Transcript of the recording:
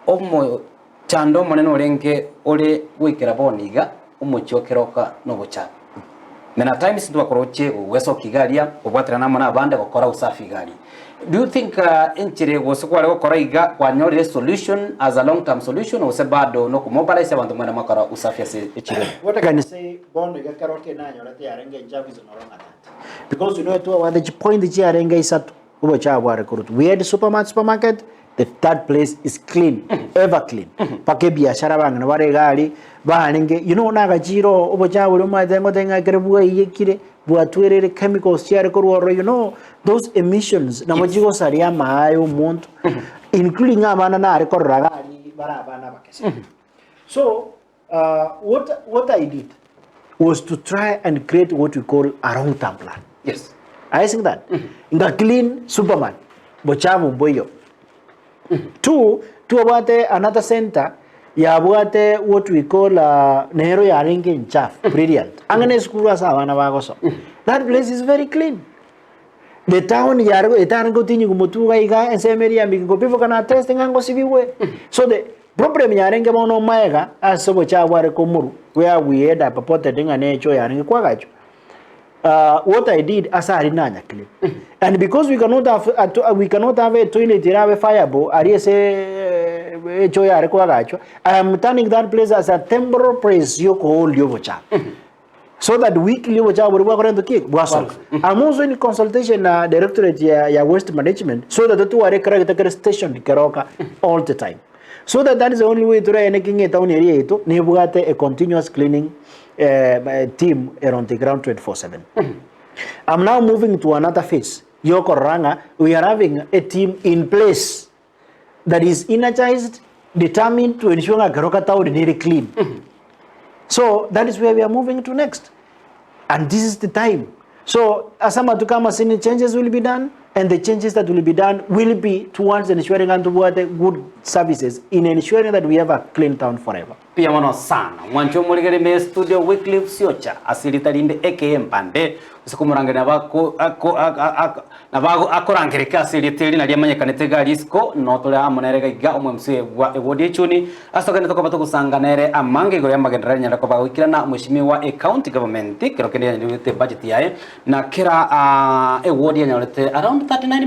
Omochando omonene orenge ore goikera bono iga, omochie o keroka nobochando. Many a times ntibakoroche gwesokia iga aria, kobwaterana amo nabande gokora usafi iga aria. Do you think enchera gose kware gokora iga kwanyorire solution as a long term solution gose bado nokomobilize abanto mwene mwakora usafi ase echiro eye? What I can say bono iga keroka eye nanyorete yarenge enchafu is no longer that because you know twabwate chipoint chiarenge isato. Obochafu bware korutwa. We had supermart, supermarket, the third place is clean, ever clean. Mpaka ebiashara abang'ina bare iga aria, barenge, you know nagachire oo obochafu boria omanyete ngote ng'a ekere bwaiyekire, bwatwerire chemicals chiare korwa ororo, you know those emissions nabo Yes. chigosaria amaye omonto, including abana nare korora iga aria bare abana abake. So, what, what I did was to try and create what we call a long term plan. Yes. I think that nga clean superman bochafu mboiyo. Two, twabwate another center yabwate what we call uh, nero yarenge nchafu brilliant ang'e na esukuru ase abana bagosoma that place is very clean the town yare etare gotinyigwa motwe iga iga ensemo eria ya Migingo people can attest ng'a ngosibigwe so the problem yarenge bono maega ase obochafu bware komorwa where we had a purported ng'a ne echoo yarenge kwagachwa uh, what I did ase aria nanya clean and because we cannot have a, to, we cannot have a toilet erabe fireable aria ase eh, echoo yare kwagachwa I am turning that place as a temporal place yokoholdia obochafu so that weekly obochafu boria bwakorentwa ki? Bwasoka. I'm also in consultation na directorate ya, ya waste management so that totware ekeragita kere stationed keroka all the time. So that that is the only way toraeneke ng'a etown eria yaito nebwate a continuous cleaning eh, team ere on the ground 24/7. I'm now moving to another phase yokorora ng'a we are having a team in place that is energized, determined to ensure ng'a Keroka town nere clean. So that is where we are moving to next. And this is the time. So ase amatuko amasini changes will be done and the changes that will be done will be towards ensuring ng'a ntobwate good services in ensuring that we have a clean town forever. Mbuya mono sana mwanche omorigeri me studio Wycliffe Siocha ase erita rinde aka Mpande ase komorangeria nabo ako ako ako nabo akorangereka ase erieta eri nario amanyekanete iga aria isiko no tore amo nere iga iga omo MC bwa ewodi echuni ase togende tokoba togosanga nere amange igoro y'amagenderero anyare koba goikerana mweshimiwa e county government kero kende yanyorete budget yaye na kera ewodi yanyorete around 39.